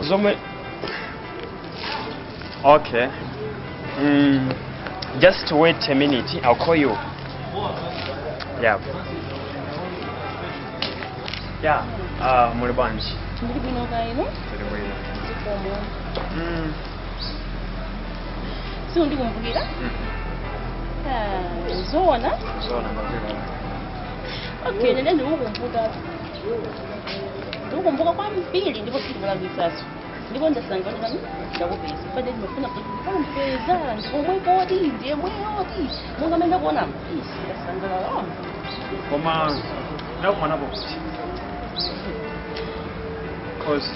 Zomwe. Okay. Just wait a minute. I'll call you. Yeah. Yeah. Muli bwanji. Ndili bwino kaino? Ndili bwino. Zikomo. Sindikumbukira? Zona? Zona ndikumbukira. Okay, nene ndikukumbuka. Ndikukumbuka kwambiri ndipo sindikulakwitsaso. Ndipo ndasangana ndakupeza. Fade ndimafuna kumpeza ndikomwe kodi ndiye mweyoti. Monga menda kuona. Ndasangalala. Koma ndakumanapo kuti. Cause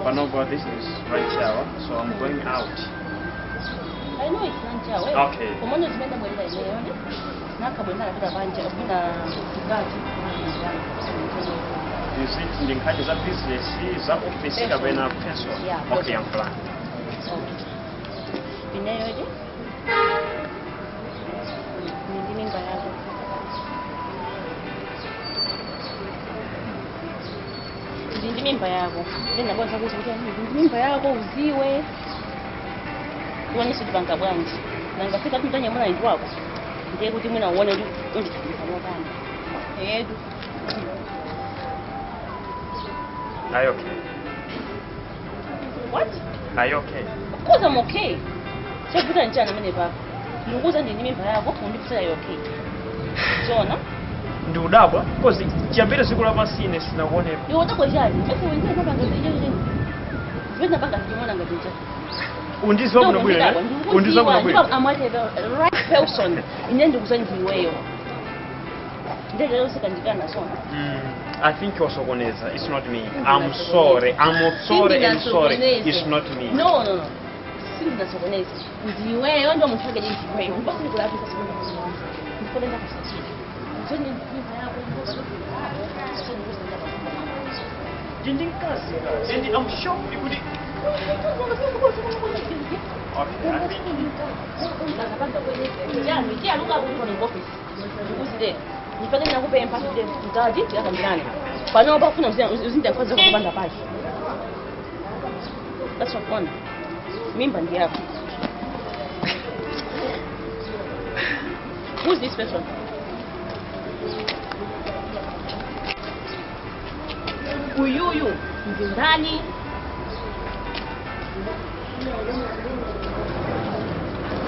Panopa, this is lunch hour, so I'm going out. I know it's lunch hour. Okay. Komono zimenda mwenda ineyo. Nakabwenda napita panja kuna kati. Is it ndi za business za office kapena personal? Yeah, okay, I'm fine. Okay. Ineyo je? Ndi mimba yako. Ndi mimba yako. Ndinabonza kuti ndi mimba yako uziwe. Uone sitipanga bwanji. Nangafika tumtanya mwana ndi wako. Ndiye kuti mwina uone kuti undithandiza motani. Edu. Are you okay? What? Are you okay? Of course I'm okay. Chakuta njana mene papa. Ndikuza ndi mimba yako undipusira you okay. Zona? Ndikudabwa because chiyambire siku la pasine sinakuonepo. Iwe utako chani? Ese wenzile papa ngazije. Zimene panga ndimona ngatinja. Undiziwa kuno bwino. Undiziwa kuno bwino. I'm the right person. Ine ndikuza ndiweyo. Ndege usikandikana sona. I think you're sokoneza. It's not me. I'm sorry. I'm sorry and sorry. It's not me. No, no, no. Sindinasokoneza. Ndiweyo ndo munthu wake ndiweyo. Basi ndikulapisa sikuno. Ndikolenda kusachira. Ndinkazi. And I'm shocked kuti okay, I think Nifanye nakupempa mtaji yakambirana. Pano pafuna uzinda kwanza kupanda pake. That's what one. Mimba ndi yako. Who's this person? Uyuyu ndi ndani?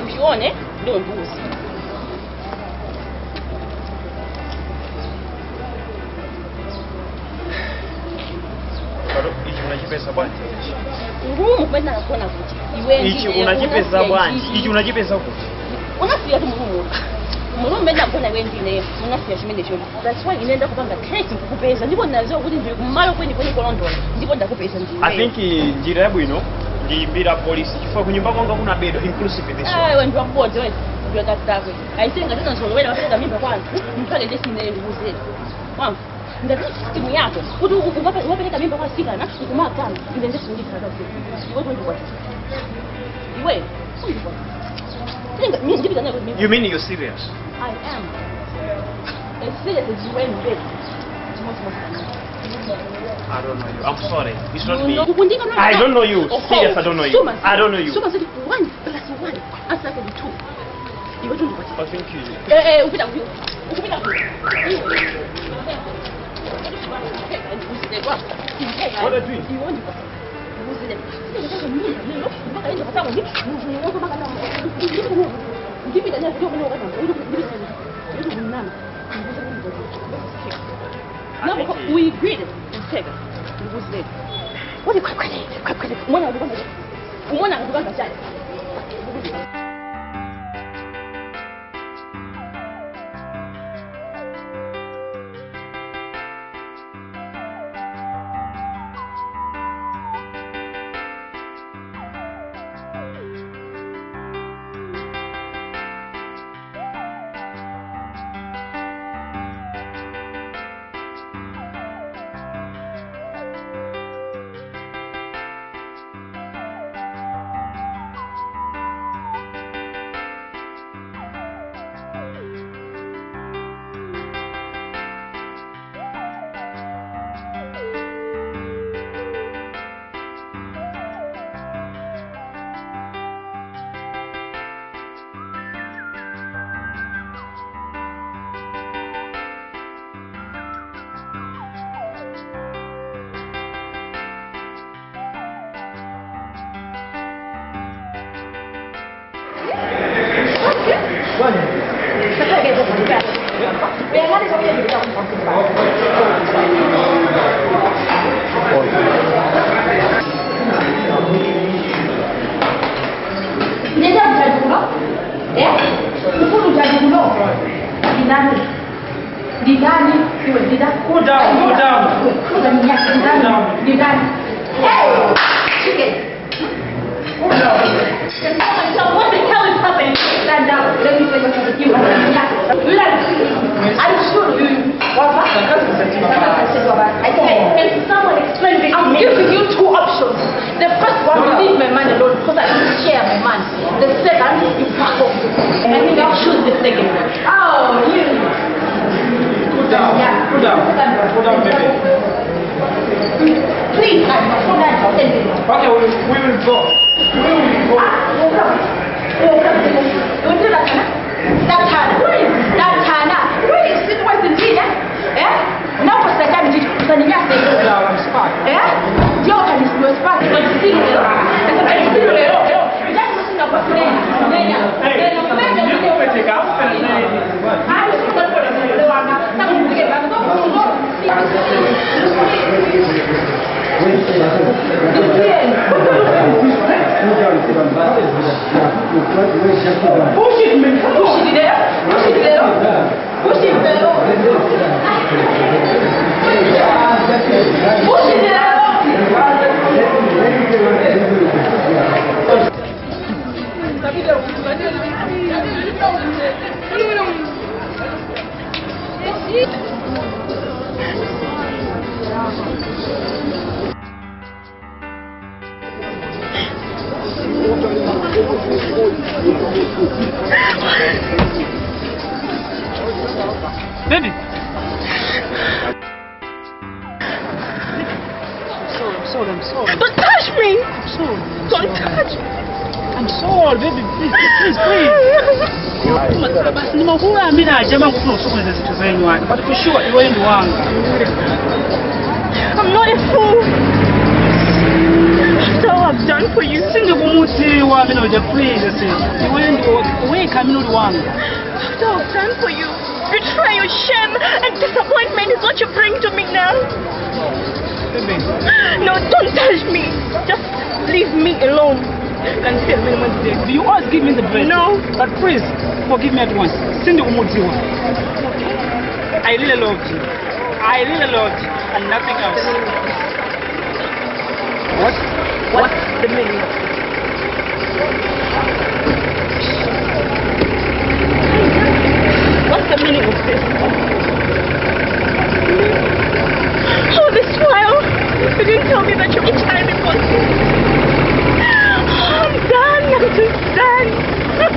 Uchione ndio mbuzi. Ichi unachipeza bwanji? Ngumu kwenda kuona kuti. Iwe ichi unachipeza bwanji? Ichi unachipeza kuti? Unasiya tu murumu. Murumu mbenda kuona iwe ndine. Unasiya chimene cho. That's why inenda kupanga trace kukupeza. Ndipo ndinaziwa kuti ndili kumalo kweni kweni kolondola. Ndipo ndakupeza ndiwe. I think njira yabwino ndiyimbira polisi chifukwa kunyumba kwanga kuna bedo inclusive this one. Ah, iwe ndiwa kubodza wewe. Ndiwe katakwe. Ayisenga tena nzolowera wapereka mimba kwa anthu. Mpaka ndesine ndikuzera. Wamva. Ngati system yako kuti uwapereka mimba kwa sikana ukumakana ine ndisindikhala iwe tondikwati iwe undikwati. You mean you're serious? I am as serious as you are in. I don't know you. I'm sorry. It's not me. I don't know you. Serious, I don't know you. I don't know you. 1 + 1 answer 2. Iwe tondikwati. I think you. Upita upita. What are you doing? No, we agreed. What are you? Go down, go down. Go down. Hey! Chicken. Go down. What the hell is happening? Stand down. Let me say what's with you. I'm sure you. Can someone explain this? I'm giving you two options. The first one, you leave my man alone because I don't share my man. The second, you back off. I think I'll choose the second one. Oh, you. Go down. Yeah. Go down. Go down, baby. Please, I'm not. Okay, we will go. We will go. Push it, man. Push it there. Push it there. Push it there. Push it there. Baby! I'm sorry, I'm sorry. Don't touch me! I'm sorry. Don't touch me! I'm sorry, baby, please, please, please. But for sure, you ain't one. I'm not a fool. After all I've done for you. After all I've done for you. Betrayal, shame, and disappointment is what you bring to me now. Baby. No, don't touch me. Just leave me alone. You always give me the best. No. But please, forgive me at once. I really loved you. I really loved you, and nothing else. What? What's the meaning of this? What's the meaning of this? All this while, you didn't tell me that you're HIV positive. I'm done. I'm just done. I'm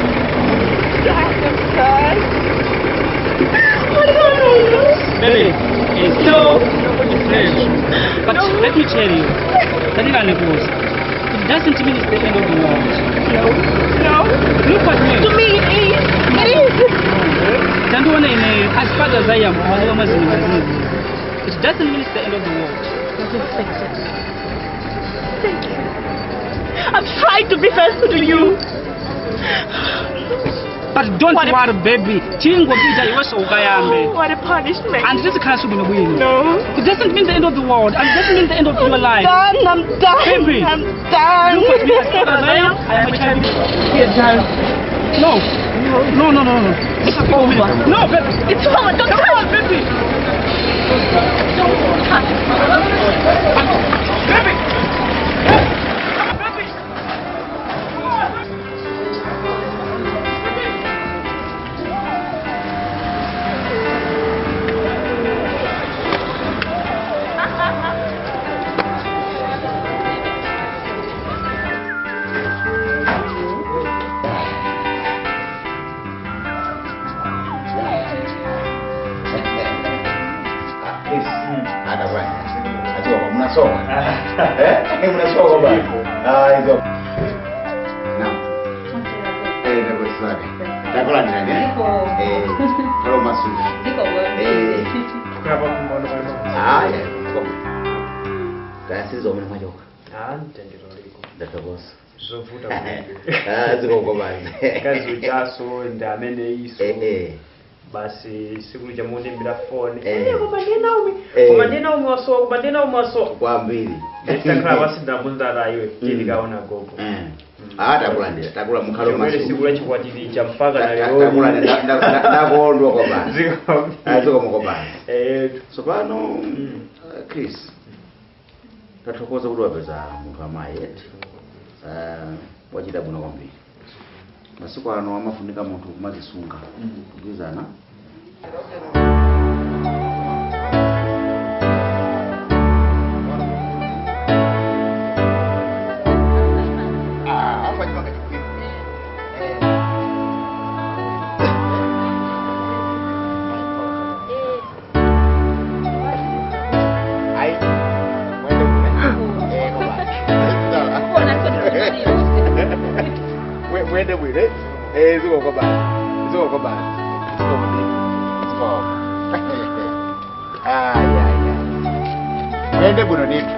done. I'm done. Oh, no, no, no. Baby, it's no flesh. But no. Let me tell you, it doesn't mean it's the end of the world. No, no. Look at me. To me, it is. It is. As far as I am, it doesn't mean it's the end of the world. Thank you. I've tried to be faithful to you. But don't worry, baby. Oh, what a punishment. And this can't be. No. It doesn't mean the end of the world. And it doesn't mean the end of your life. I'm done. I'm done. Baby. I'm done. Look at me. As far as I am, I am a child. You're done. No. No, no, no, no. It's over. No, baby. It's over. Don't touch me. Baby. Don't touch me. Baby. Zovuta kulibe. Ah, zikokomazi. Kazi uchaso ndi amene iso. Eh. Basi siku lija mundimbira foni. Eh. Eh, koma ndiye Naomi. Eh. Koma ndiye Naomi wasowa, koma ndiye Naomi wasowa. Kwambiri. Nditakhala basi ndamuzata iwe tindikaona gogo. Eh. Ah, takulandira, takula mukhalo Chomwere masu. siku lachikwatiricha mpaka na lero. Takulandira, ndakondwa kwabasi. Ziko. Ah, zikomo kwabasi. Eh, Tsopano Chris, tathokoza kuti wapeza munthu amayi eti. Wachita bwino kwambiri. Masiku ano amafunika munthu kumazisunga. Kugwizana. Mwende bwire. Eh, ziko kwa basi. Ziko kwa basi. Ziko mdiki. Ziko. Ay ay ay. Mwende bwino nitu.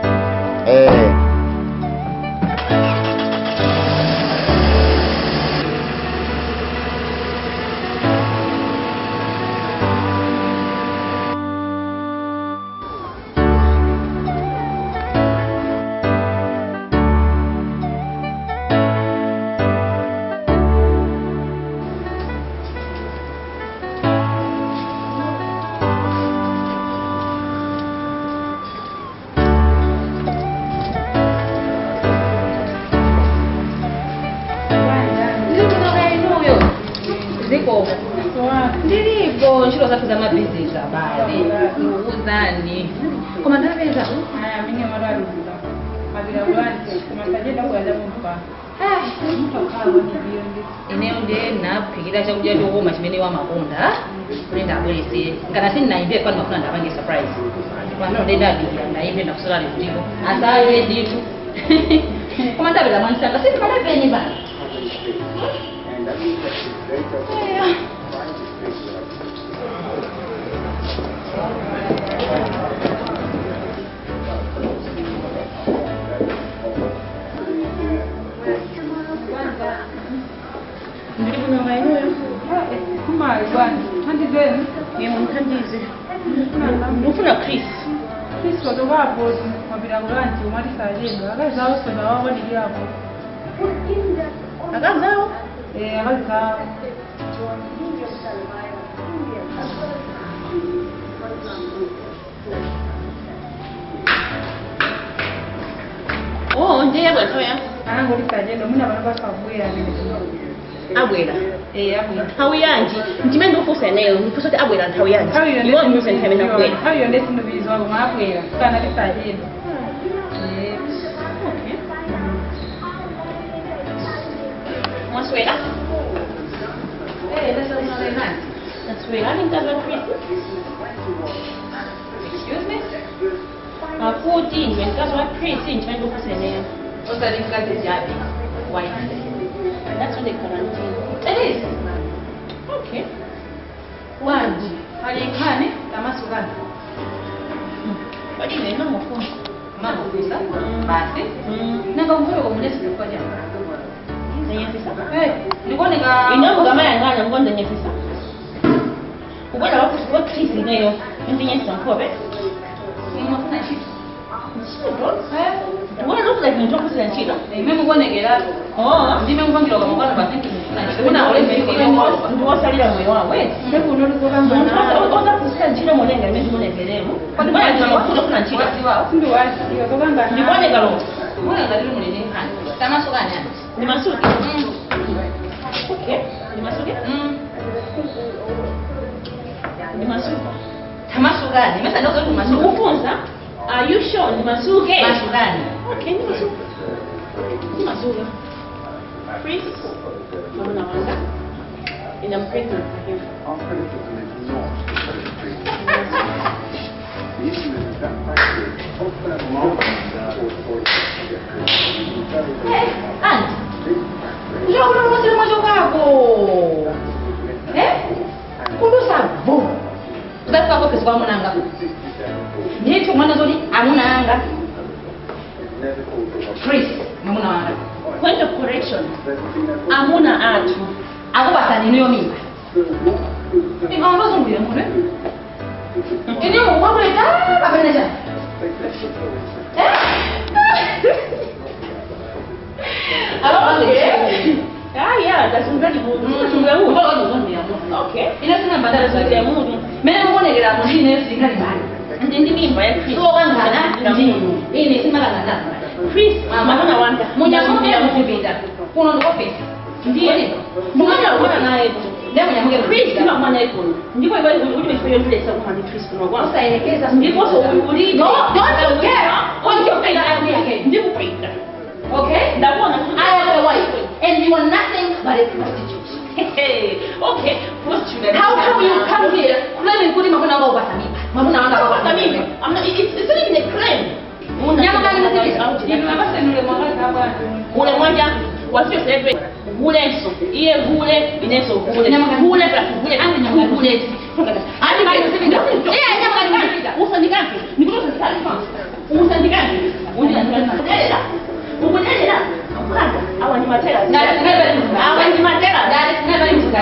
Eh. Ndilipo ntchito zathu za mabizinesi abale ndikuwuzani koma ndapeza ineyo ndiye naphikira chakudya chokoma chimene wamakonda kuti ndabweretsere ngati sindinayimbe pano mafuna ndapange surprise pano ndiye ndadikira ndayimbe ndakusolani kutiko asaye ndithu koma ndapeza mwansanga sindipanapenyi pano. Ndifuna Chris. Chris watokapo wapita kulanji umatisalidwa akazawo soda wawadikirapo. Akazawo? Eh, akazawo. Oh, ndiye yabwera nthawi ya? Anangotisalidwa mwina pano pasabwera. Abwera. Eh, abwera. Nthawi yanji ndimene ndikufunsa ineyo ndikufunsa kuti abwera nthawi yanji. Iwo ndiuze nthawi imene abwera. Nthawi iyo ndesindubizwa koma abwera kana tisalidwa. Eh. Okay. Mwaswera? Eh, ndaswera. Ndaswera ndi mkazi wa Chris. Excuse me? Akuti ndiwe mkazi wa Chris ndimene ndikufunsa ineyo. Osati mkazi chabe. Wife. That's what they quarantine. It is. Okay. Wanji, alinkhane tamasukana. Kodi ine mamufunsa. Mamufunsa? Basi. Nanga umvule komunesi kwa jana. Ndanyafisa? Eh, ndikuoneka Ine mukamayang'ana ngo ndanyafisa. Ubona wakuti wa Chris ineyo ndinyafisa nkhope. Mumafuna ntchito. Ntchito? Eh, Do I look like munthu wophunzira ntchito? ime mukuonekera. Oh. Ndime mupangira kwa basi ndikufuna ntchito. Kuna ole Ndi wosalira moyo wawe. Munthu osaphunzira ntchito monenga imene ndikuonekeremo. Ndikuona kufuna ntchito. Ndikuoneka lomwe. Ndimasuke. Okay. Ndimasuke? Ndimasuke. Tamasukani, mesa ndozo kumasuka. Ndikufunsa. Are you sure ndimasuke? Masukani. Okay, ndimasuke. Ndimasuke. Chris, mwamuna wanga. And I'm pregnant with him. Our criticism is not the poetry. The issue is that factory Eh, anti. Njoo kuna mwezi mmoja kwako. Eh? Kulusa bo. Kudafika kwa pesa kwa munanga. Ndithu mwana zoti amunanga. Chris, mwamuna wanga. Point of correction. Amuna athu. Akupasani inuyo mimba. Ingawambazungulira muno. Iniyo mukwabuleta kapena chani? Okay. Ah, yeah, ndazungulira mutu. Ndazungulira mutu. Okay. Ine sina mbadala Ndazungulira mutu. Mene mukuonekera munthu ine sindinali mbali. Ndi mimba ya Chris. Sokangana ndinu. Ine simakangana. Chris, mwamuna wanga. Munyamuke muzipita. Kuno ndi office. Ndiye. Mwana mwana naye. Ndiye munyamuke Chris sima mwana ikono. Ndipo iwe uli before yondulesa kuma ndi Chris kuno kwa. Usayelekeza. Ndiponso uli. No, don't you care. Don't you care. Ndikupita. Okay? Ndabona. I am a wife and you are nothing but a prostitute. Hey, okay. Prostitute. How come you come here claiming kuti mwamuna wanga upasa mimba? Mwamuna wanga What I mean, I'm not, it's not even a claim. Nyamukani muzipita. Gule mwanja wasio sepe gule nso iye gule inenso gule Nyamukani. gule plus gule Andi nyamukani. gule Andi muzipita. Iye nyamukani muzipita. Usandikange nikutosa sali usandikange undikange ukudelela ukanda awa ni matela Ndali sinabali muzipita. awa ni matela Ndali sinabali muzipita.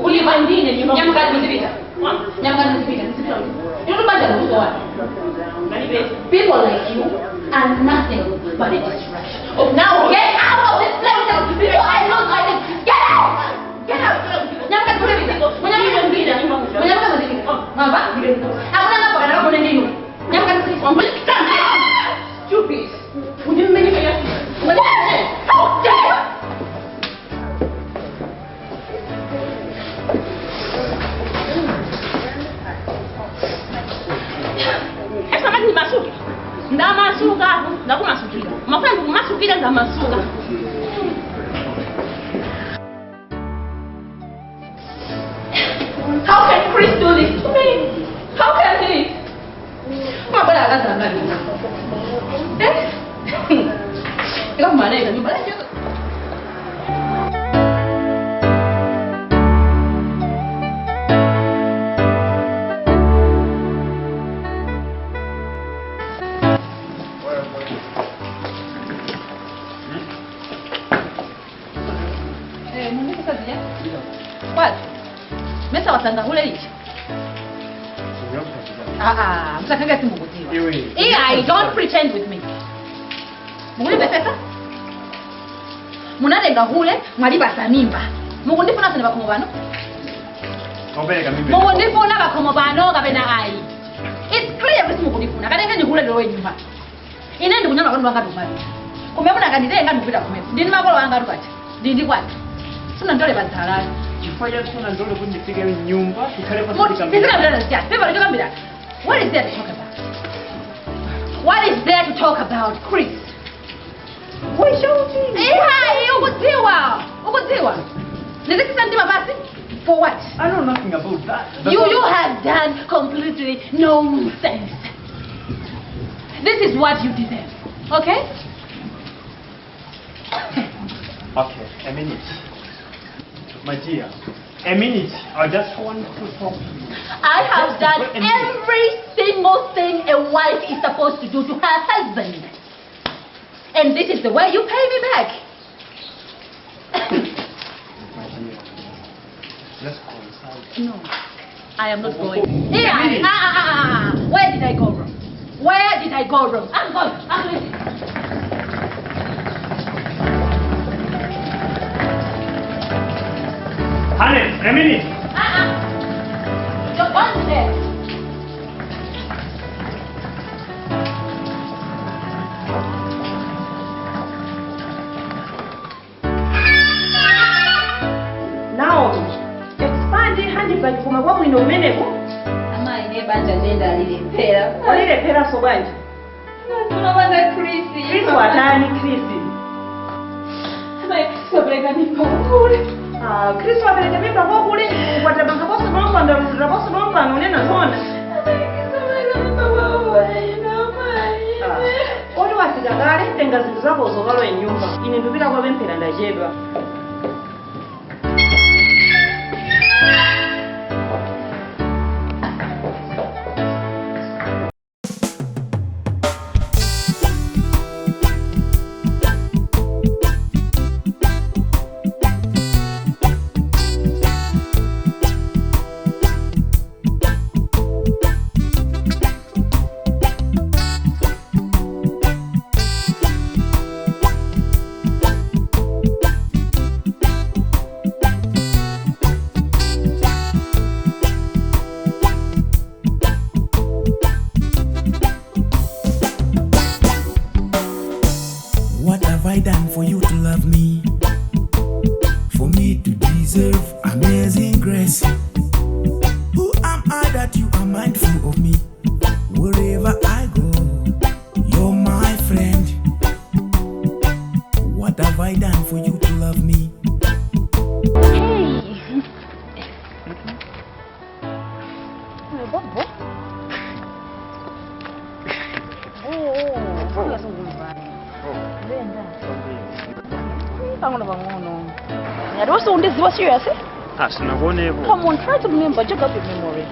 uliva ndine nyumba Nyamukani muzipita. Nyamukani muzipita. Inu banja kuzo wapi? People like you are nothing but a distraction. Oh, now Get out of this place before I lose my thing. Get out! Get out! Nyamuka muzipita. Munyamuka muzipita. Munyamuka muzipita. Mamba? Hakuna ngapha kana kakone ndinu. Nyamuka muzipita. Stupid. Undimenyeka. How dare you! Esa mati masuka. Ndamasuka, ndakumasukira. Mafana kumasukira ndamasuka. How can Chris do this to me? How can he? Mabala akazanga mina. Eh? Ikakumaneka nyumba. Eh, mungu kaziya. What? Mesa wasanga hule ichi. Ah ah, msakanga simukudziwa. Iwe. Eh, I don't pretend with me. Mukulipesesa? Munatenga hule mwalipasa mimba. Mukundifuna sene pakhomo pano? Opereka mimba. Mukundifuna pakhomo pano kapena ayi. It's clear kuti mukundifuna. Katengeni hule lowe nyumba. Ine ndikunyama kwanu wanga ndumapita. Kumbe munakanditenga ndikupita kumene. Ndini makolo anga atupacha. Ndindi kwathu. Sunandole padzalani. Chifukwa cha sunandole kuti ndifike mnyumba tikhale What is there to talk about? What is there to talk about, Chris? Yeah, ukudziwa. Ukudziwa. Nizikisa mtima basi? For what? I know nothing about that. You have done completely nonsense. This is what you deserve. Okay? Okay, a minute. My dear, a minute. I just want to talk to you. I have done every single thing a wife is supposed to do to her husband. And this is the way you pay me back. My dear, let's consult. No, I am not going. Yeah, Where did I go wrong? Where did I go wrong? I'm going. I'm leaving. Honey, a minute. You're going there. Naomi, expand handbag kuma kwa mwino umeneko. Ama ine banja nenda lilipera. Walilipera so banja. Tunabanda Chris. Chris watani Chris. Ama Chris wapereka mimba kule. Ah, Chris wapereka mimba kwa kule. Kwatabanga boso bomba ndaruzira boso bomba nonena zona. Ama Chris wapereka mimba kwa kule. Odi wafika kale tenga zinthu zako zokalo enyumba. Ine ndupita kwa pemphera ndachedwa. done for you to love me? For me to deserve amazing grace. Who am I that you are mindful of me? Wherever I go, you're my friend. What have I done for you to love me? Hey. Bobo. Oh, pang'ono pang'ono. Ngati wose serious, eh? Ah, sinakuonepo. Come on, try to remember, jog up your memory.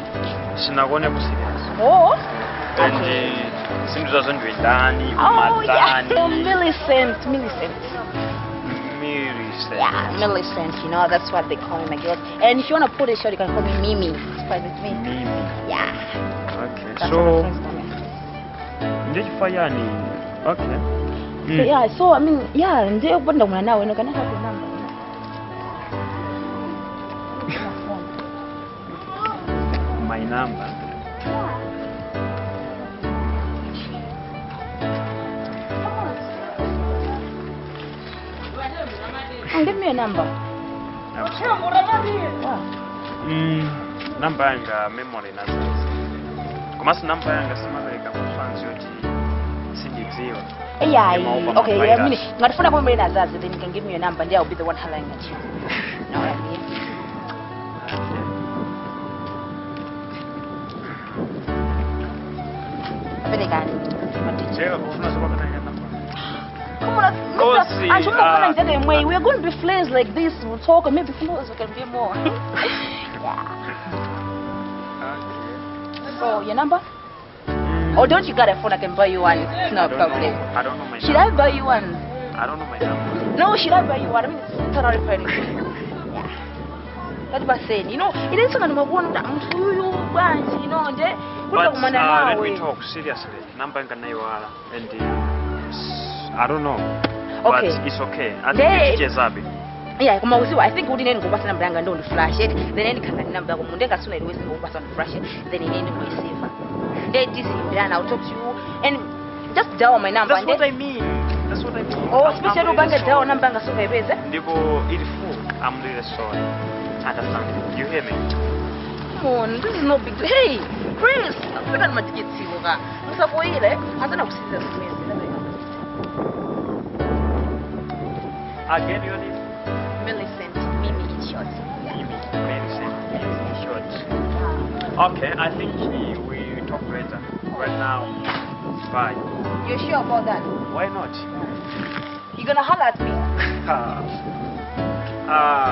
Sinakuonepo serious. Oh. And zinthu zazo ndiwendani, Oh, yeah. umatani. Millicent, Millicent. Millicent. Yeah, Millicent, you know, that's what they call me, my girls. And if you want to put it short, you can call me Mimi. It's fine with me. Mimi. Yeah. Okay, That's so what my friends call me. ndichifukwa yani. Okay. So, yeah, so I mean, yeah, ndiye kupanda kumana nawe, no, can I have your number? My number. Give me your number. Wow. Namba yanga memory nazazi. Komanso namba yanga simapereka kufanzi yoti sindidziwa. Yeah, Ndimaopa okay, yeah, I mean, mavirus. ngatifuna kumbe nazazi, then you can give me your number and I'll be the one hollering at you. Know what I mean? Perekani. Cheka kufuna sopapereka namba. Come on, Kosi, I'm sure the way. We're going to be friends like this. We'll talk, and maybe who knows, we can be more. Yeah. Okay. So, your number? Or don't you got a phone? I can buy you one. It's no I don't problem. know. I don't know my Should number. I buy you one? I don't know my number. No, should I buy you one? I mean, it's totally fine. Yeah. That's what I'm saying. You know, it is something I'm going to you know, and But let me talk seriously. Namba yanga naiwala and I don't know. Okay. But it's okay. I think tichezabe. Yeah, koma usiwa, I think kuti nene ngopasa namba yanga ndo ndiflash it. Then ene khanga namba yako munde ngasuna iliwezi ngopasa ndiflash it. Then ine ndikuiseva. Then tizimbirana, I'll talk to you and just dial my number. That's what I mean. That's what I mean. Oh, I'm especially really upange dial sorry. namba yanga sungaipeze. Ndipo ili full. I'm really sorry. Understand? You hear me? Come on, this is no big deal. Hey, Chris, afika ni matikiti ka. Musafoile, asana kusiza simezi. Again, your name? Millicent, Mimi in short. Yeah. Mimi. Millicent. Mimi in short. Okay, I think we talk later. Right now, bye. You're sure about that? Why not? You're gonna holler at me.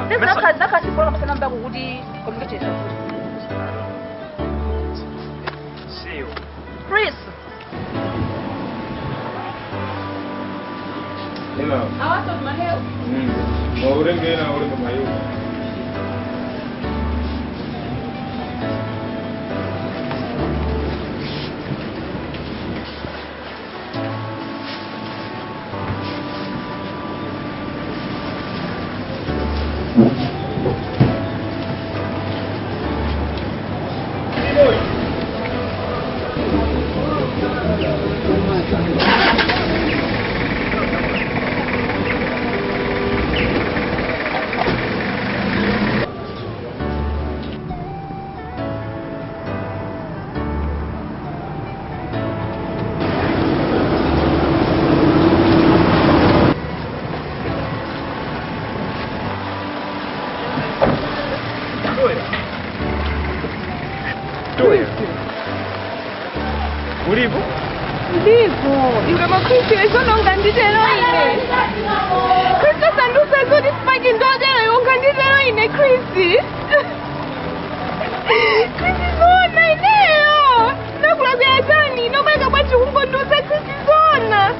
This nakasi follow namba yako kuti communication is See you. Chris. Ina. Awaso maheu. Maurenge ina urenge mayu. Ulipo? Ndipo. Iwe maKristu ezono unganditero ine. Kristu sandusa zoti sipaki ndodero iwe unganditero ine Kristu. Kristu zona ineyo. Nakulakwera chani nobweka bwachi kungondusa Kristu zona.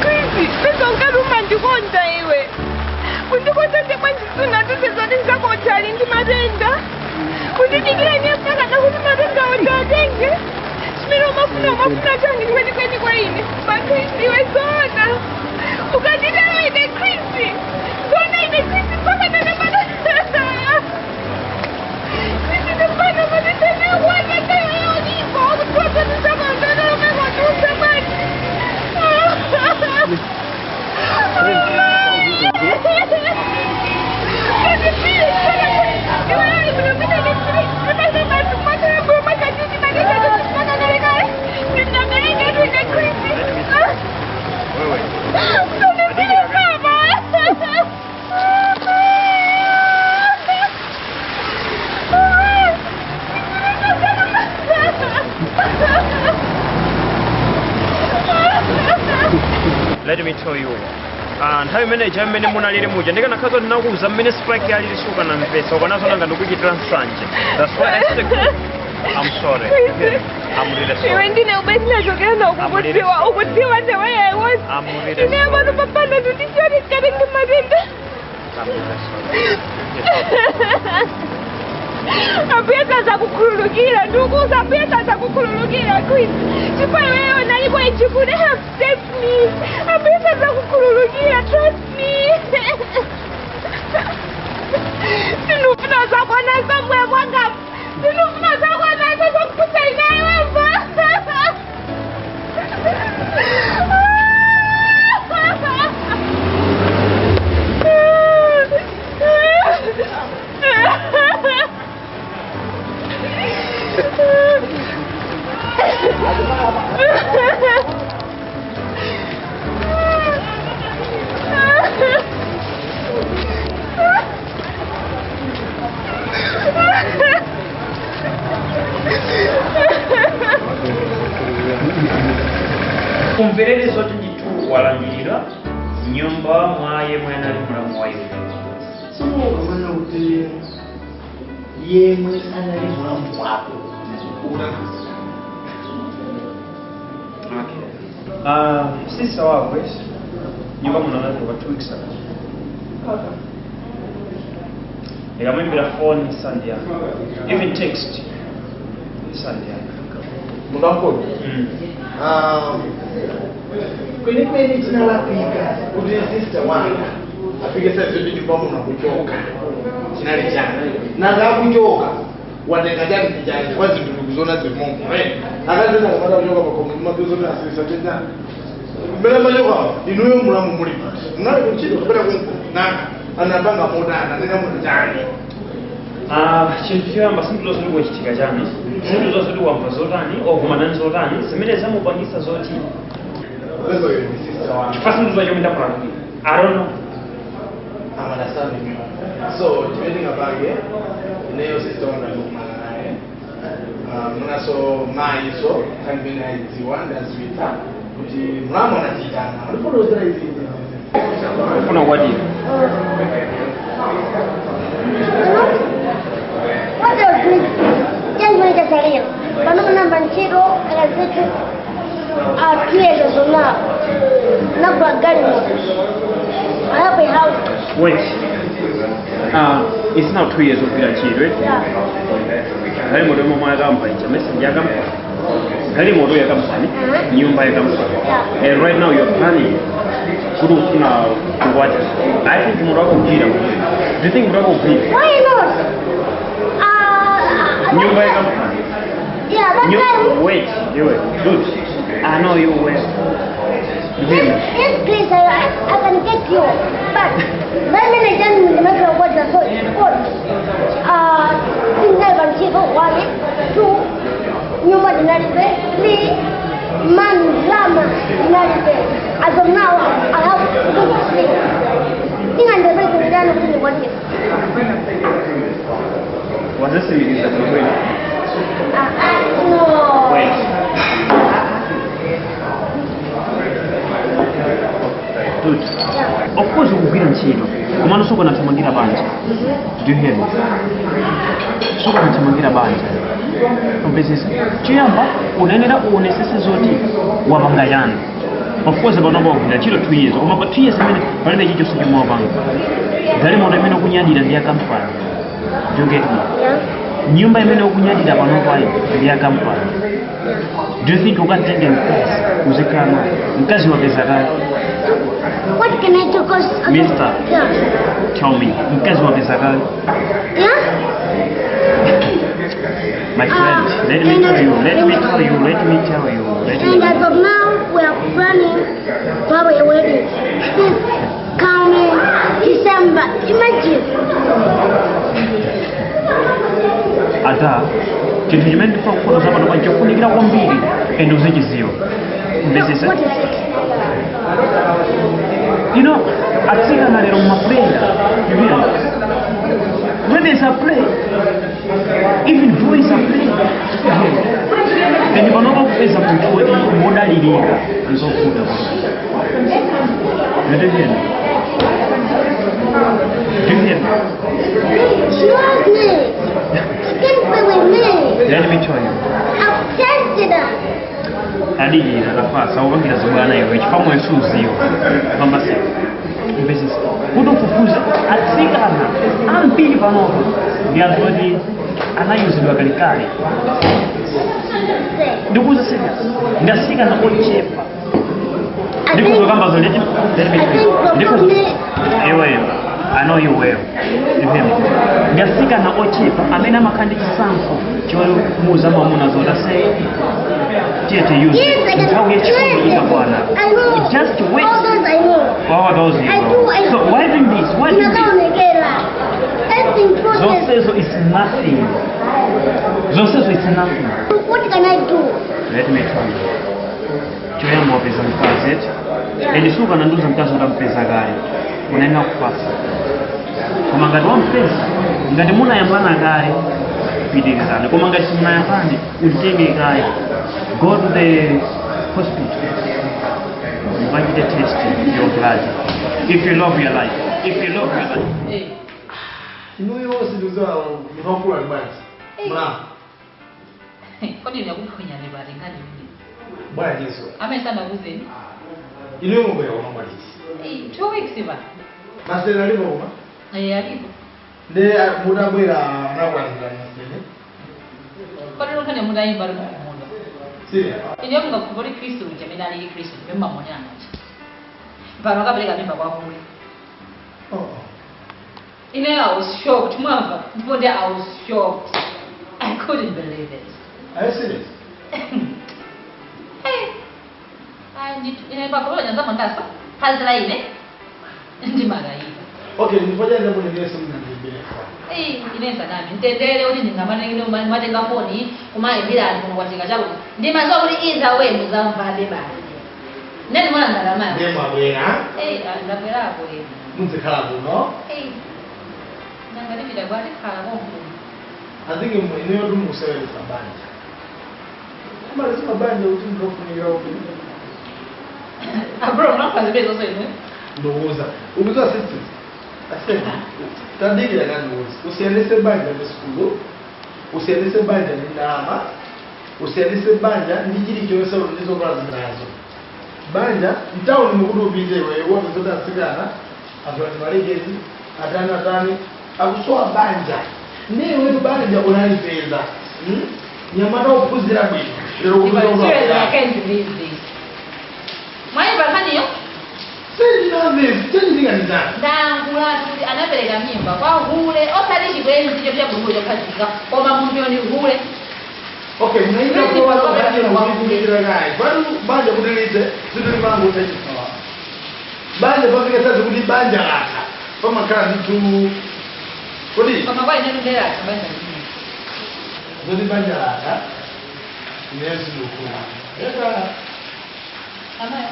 Kristu, pesa ungaruma ndikonda iwe. Kundikonda ndekwanjisuna ndisezoti ndizakotali ndi matenda. Kundidikira ine mpaka ndakuti matenda ondatenge. Chimene umafuna umafuna changi kwenikweni kwa ine. Makristu iwe zona. Ukanditero ine Kristu. Zona ine Kristu mpaka ndakapata. Kristu ndipano matenda ndikuwana. Let me tell you. Ah, nthawi imene ija mmene munalili muja ndikanakhaza ndinakuwuza mmene Spike alili sukanamvetsa ukanazona nga ndikuchitira nsanje. That's why I said I'm sorry. I'm really Iwe sorry. ndine ubesi nachokera nakukudziwa ukudziwa the way I was. I'm really Ine sorry. pano papanda nditichoti ndikatenge matenda. I'm really sorry. Ambuye sazakukhululukira, ndikukuwuza ambuye sazakukhululukira, Chris. Chifukwa iweyo nalipo and you could have saved me. Ambuye sazakukhululukira, trust me. Sindifuna zakwanasa mbuya mwanga. Sindifuna zakwanasa zokuphusa inayeweva. Umverere zoti ndithu walandiridwa nyumba mwa yemwe anali mulamu wa iwe. Simukamana kuti yemwe anali mulamu wako. Okay. Sister wako yes. Nyumba muno anatuluka 2 weeks ago. Ndikamuimbira phone Sunday yako. Even text Sunday yako. Mundankoni. Kwenikweni chinalapika kuti sister wanga afike saizi nyumba muno kuchoka chinali chani nanga akuchoka watenga chani chani kwa zinthu ndikuzona zimongo akazena kamata kuchoka pakomo mapizoti asisa chechani mmene machoka inuyo mulamu muli pati munali kuntchito kupita kunko nanga anapanga motana anena muti chani. Ah, chinthu choyamba, sinthu zonse tikuchitika chani, sinthu zonse tiwamva zotani okumana zotani zimene zamupangisa zoti Lezo ni sister wanga. Chifukwa sinthu zachomwe ndakulakwira, I don't know. I'm understanding you. So, chimene ndingapange, ineyo sister wanga ndikumana naye. Munaso mayiso, nkhani imene ayidziwa, ndaziwitsa kuti mulamu anachitana. Ndifotokozera izi izi izi. Ufuna kukwatira? What else needs changimene chasalira pano munamba ntchito akazithu 2 years ago now nagula galimoto. I have a house. Wait. It's now 2 years ogwira ntchito, right? Yeah. Galimoto yomwe mwakampani cha message ya kampani, galimoto ya kampani, nyumba ya kampani. Yeah. And right now you're planning kuti ufuna kukwatira. I think munthu akugwira. Do you think munthu akugwira? Why not? Nyumba ya kampani. Yeah, that time. Wait, iwe, dude, I know you well. You hear me? Yes, please, I can get you. But my manager ndimakira kukwatira, so it's good. Sindinali ntchito, one, two, nyumba ndinalibe, three, man drama ndinalibe. As of now, I have good sleep. Ingandipeze ndani kuti ndikwatire. Wazisimikiza kweli. Ah, no. Wait. Dude, of course ukugwira ntchito, komano sukanathamangira banja. Do you hear me? Sukanathamangira banja. Umvesesa? Choyamba unayenera uonesese zoti wapanga chani. Of course panopa kugwira ntchito 2 years, koma pa 2 years imene palibe chilichonse chomwe wapanga. Galimoto imene ukunyadira ndi ya kampani. Do you get me? Yeah. Nyumba imene ukunyadira panopayo ndi ya kampani. Do you think ukatenge mkazi uzikhala naye? Mkazi wapeza kale. What can I do? 'Cause Mister. Yeah. Tell me, mkazi wapeza kale. Yeah? My friend, let me tell you, let me tell you, let me tell you, let me And as of now, we are planning to have a wedding this coming December. Imagine. Ata chinthu chimene ndifuna kufotokoza pano pa chofunikira kwambiri and uzichiziwa. Mvesesa? What is it? Atsikana lero mumaplaya. You hear me? Women are play. Even boys are play. You hear me? And panopa kupeza munthu woti modalirika nzovuta kwambiri. Do you hear me? Do you hear me? She loves me. She can play with me. Let me tell you. I've tested her. Adijira nafasa upangira zibwana iwe chifamwe suziyo pambasi mbezisi kuti ufufuze atsikana ambiri panopo ndi anthu oti anayuzidwa kalekale ndikuuza serious ndi atsikana ochepa ndikuzokamba zoleti ndikuzo iweyo I know you well. You hear me? Ndi atsikana ochepa amene amakhala ndi chisankho chomuuza mwamuna zoti ase tiye to use Yes, I can. nthawi yachikondi ikakwana. I know. Just wait. All those I know. All those you I know. do, I So why doing this? Why doing this? Ndinakaonekera. Everything process. Zonsezo is nothing. Zonsezo is nothing. What can I do? Let me tell you. Choyamba wapeza mkazi eti. Ende sukananduza mkazi utampeza kale. Unaenda kupasa. Koma ngati wampeza, ngati munayambana kale, pitirizani. Koma ngati simunayambane, utenge kale. Go to the hospital. Mukachite test your blood. If you love your life. If you love your life. Inuyo sindizoa ndinofula bwanji. Mla. Kodi ndakuphonya lebati ngati mimi. Bwanji so. Amene sanakuzeni. Inuyo mubwera kuno mwaliti. 2 weeks ba. Masere alipo kuma? Alipo. Nde mutabwera anakulandirani masere. Kodi lunkhani mutayimba lukumudwa. Serious? Ine mungakupoti Khristu uja amene ali Khristu pemmamonera nacho. Pano akapereka mimba kwa kule. Oh. Ine I was shocked, mwamva. Ndipo ndi I was shocked. I couldn't believe it. Are you serious? Hey. Ine pakulola nyanzama ndaso. Phazira ine. Ndimakayika. Okay, ndifoja ndakunenesa mnandibira. Inensa nami mtendere kuti ndingamatenge foni kumayimbira anthu kuno kwatika chakuti ndimadziwa kuti either way muzamvabe basi. Nene mwana ndalamayo. Ndiye mwabwera. Ndabwerapo ine. Muzikhala kuno. Nanga ndipita kwati khala konkuno. I think ineyo timusewenzesa banja. Kumalezi mabanja kuti ndinofunikira kuti. Abro mnapha zibe zonse ine. Ndikuuza. Ukuza sisters. Asema. Tandikira kandiuza. Usiyanise banja ndi sukulu. Usiyanise banja ndi ndalama. Usiyanise banja ndi chilichonse kuti ndizokola zinazo. Banja mtawuni mukuti upite iweyo wapeza atsikana azolati malekezi atani atani akusowa banja. Ndiwe banja unalipeza. Nyamata uphunzira bwino. Lero Seriously, I can't believe this. Mwayimba nkhaniyo? Sendinamve, Ndayankhula kuti anapereka mimba kwa hule osati chibwenzi chopita bwinobwino chokhazikika koma munthuyo ndi hule. Okay, mnaita kwa banja kukumbukira naye. Kwani banja kuti lidze zinthu limango tachisawa. Banja pafika sazi kuti banja latha. Pamakhala ndithu kodi Koma kwa ine ndera banja limene. zoti banja latha ineyo sindikufuna. Eka Amayi.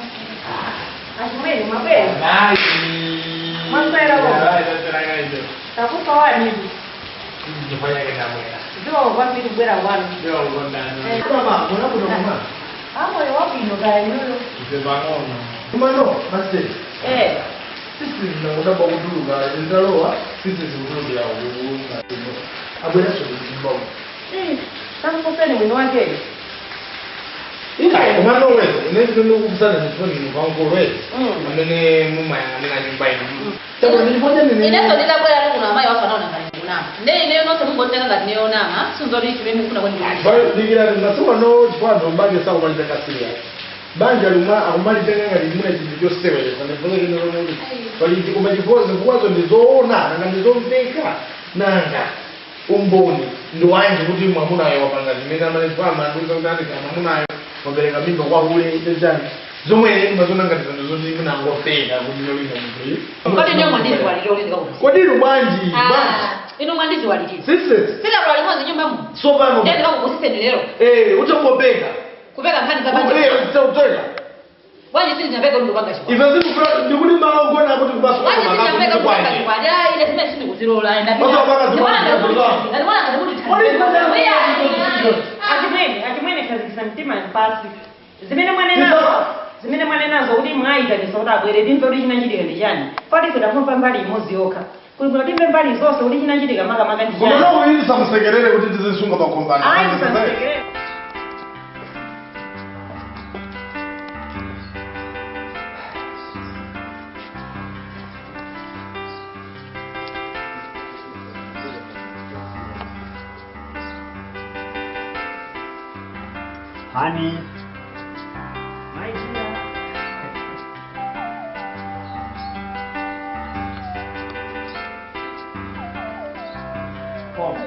Achimwene mwabwera. Mayi. Mwaswera ko. Mayi taswera kaije. Takufa wani. Ndifanya kendabwera. Ndiwo kwambiri kubwera kwanu. Ndiwo kukondana. Mama, munabuno mama. Amoyo wabwino kaya inuyo. Ife pang'ono. Kumano, master. Sisi ndinakudabwa kutuluka ndalowa sisi zikutulukira kukuka. Abwera sokuzimba. Tamufuseni mwini wake. Ingayi kumano wezi ine ndinokukusana ndifoni ndikwankulwezi. Amene mumayang'anira nyumba ino. Chakula ndichifonya nene. Inenso ndidabwera ali kuno amayi wafanaona ngati ndikunama. Nde ineyo nonse mungotenga ngati ndiyonama sinzoti chimene mufuna kwani. Dikira masiku ano chifukwa anthu banja sakumalitenga serious. Banja lumwa akumalitenga ngati chimuna chinthu choseweretsa ndifunso chino lomwe pali koma chifukwa zifukwazo ndizoona nanga ndizomveka nanga umboni ndi wanji kuti mwamunayo wapanga zimene amene chifukwa amandiuza kuti andika mwamunayo wabereka mimba kwa hule chachani zomwe ine ndimazona ngati zinthu zoti munangopeka kuti lolina munthu Kodi ndiyo mwandiziwalira kuti ndikakuti. Kodi inu bwanji bwanji Inu mwandiziwalira. Sisters Sidakula limodzi nyumba muno. tsopano Ndiye ndikakukusiseni lero. Utangopeka Kupeka nkhani za banja. Uteka Bwanji sindinapeka kuti ndikupanga chibwana. Ife zikufuna ndikuti malo ogona kuti kubaso Bwanji sindinapeka kuti ndikupanga chibwana. Ayi ine zimene sindikuzilola. Ndikuona ngati kuti Achimwene, achimwene khazikisa mtima pasi. Zimene mwanenazo. Zimene mwanenazo kuti mwayitanisa kuti abwere timve kuti chinachitika ndi chani. Palife tafumva mbali imodzi yokha. Kuli timve mbali zonse kuti chinachitika makamaka ndi Koma chani. nawo ili samusekerere kuti tizisunga pakombana. Ayi tisamusekerere. Honey. My dear. Come.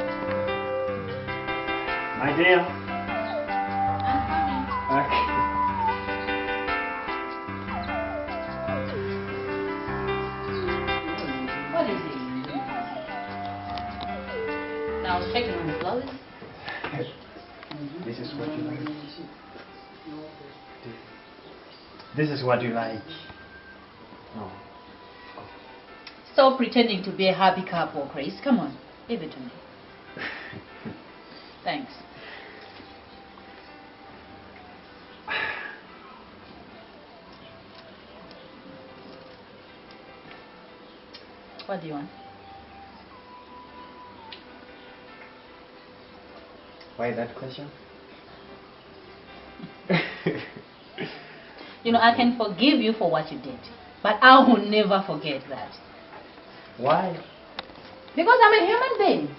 My dear. I'm coming. Okay. What is it? Now checking on the flowers. This is what you like. This is what you like. No. Stop pretending to be a happy couple, Chris. Come on, give it to me. Thanks. What do you want? Why that question? You know, I can forgive you for what you did, but I will never forget that. Why? Because I'm a human being.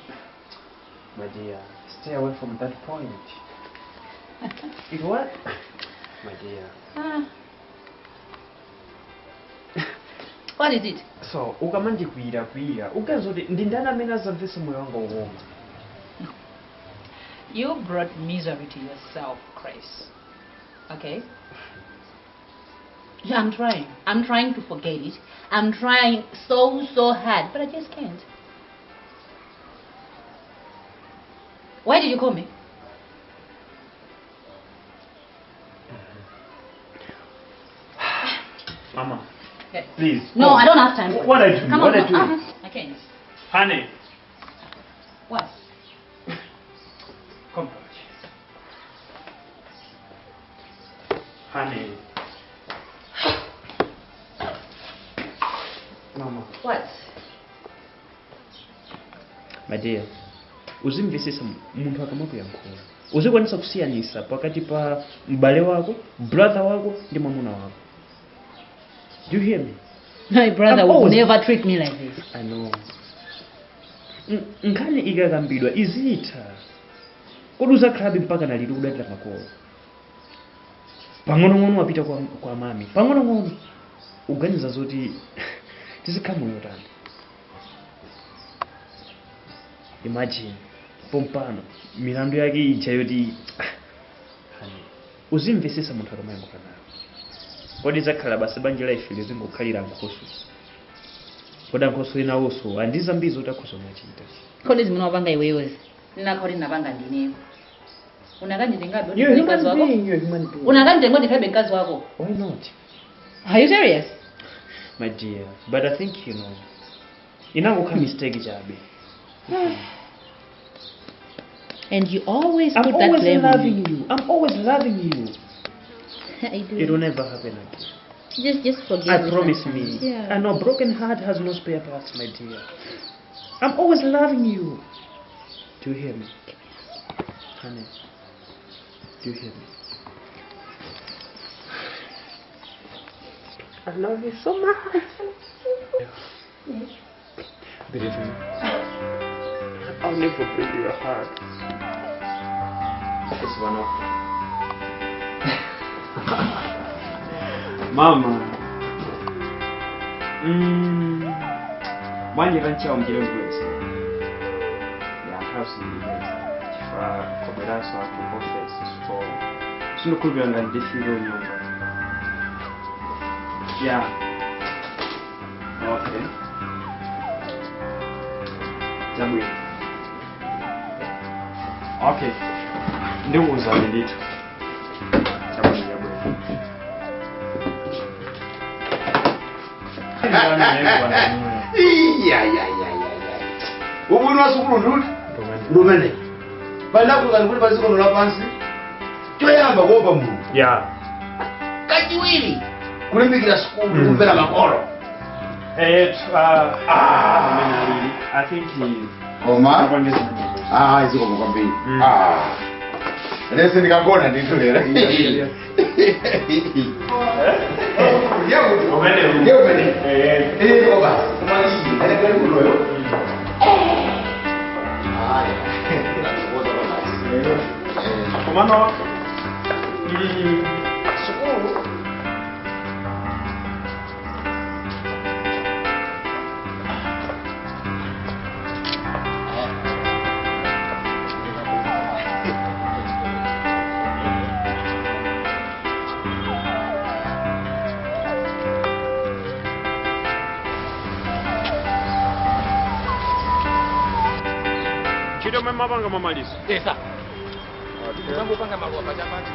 My dear, stay away from that point. It what? My dear. What is it? So, ukamandikwira kwira, ukazoti ndi ndani amene azamvesa moyo wanga uwoma? You brought misery to yourself, Chris. Okay? Yeah, I'm trying. I'm trying to forget it. I'm trying so, so hard, but I just can't. Why did you call me? Mama, Okay. please. No, come. I don't have time for What this. are you doing? Come What on, are you doing? I can't. Honey. What? Come back. Honey. Mama. What? My dear, uzimvesesa munthu akamakuyankhula. Uzikwanisa kusiyanisa pakati pa m'bale wako, brother wako ndi mwamuna wako. Do you hear me? My brother I'm would always- never treat me like this. I know. Nkhani ikakambidwa izitha. Kodi uzakhalabe mpaka naliti kudalira makolo? Pang'onong'ono wapita kwa mami. Pang'onong'ono uganiza zoti tizikhala moyo tani. Imagine pompano milandu yake ija yoti honey, uzimvesesa munthu akamayankhula nawe. Kodi zakhala basi banja la ife lizingokhalira nkhoso. Kodi ankhoso inawonso andizambiri zoti akhoso machita. Kodi zimene wapanga iweyozi ndinakhala ndinapanga ndineyo. Unakanditengabe You're a mkazi human wako? being, you're a human being. Unakanditenga ndikhalabe mkazi wako? Why not? Are you serious? My dear, but I think you know. Inangokha mistake chabe. And you always I'm put that always blame on loving me. you. I'm always loving you. I do. It will never happen again. Just forgive I me. promise sometimes. me. Yeah. And a broken heart has no spare parts, my dear. I'm always loving you. Do you hear me? Honey, do you hear me? I love you so much. Believe me, I'll never break your heart. It's one of Mama. Manje kanchawo mchire mkwese. Ya house ndibeza. Chifa koberaso aku office so sinokhulupira ngati ndifike unyumba. Yeah. Okay. Jamwe. Okay. Ndikuwuzani ndithu. Jamwe jamwe. Iya ya ya ya ya. Ubwino wa sukulu nduti? Ndumene. Balakuzani kuti pazikono lapansi. Choyamba kuopa Mulungu. Yeah. Kachi Chachiwiri, kulimbikira sukulu, kumvera makolo. I think Koma? Ah, zikomo kwambiri. Ah. Lese ndikagona ndithu lero. Ndiye umene. Eh, koma. Kumaliza. Ene kali kuloyo. Haya. Komano ili sukulu. Chito mapanga mamaliso. Esa. Tikuzambopanga maluwa pachapati.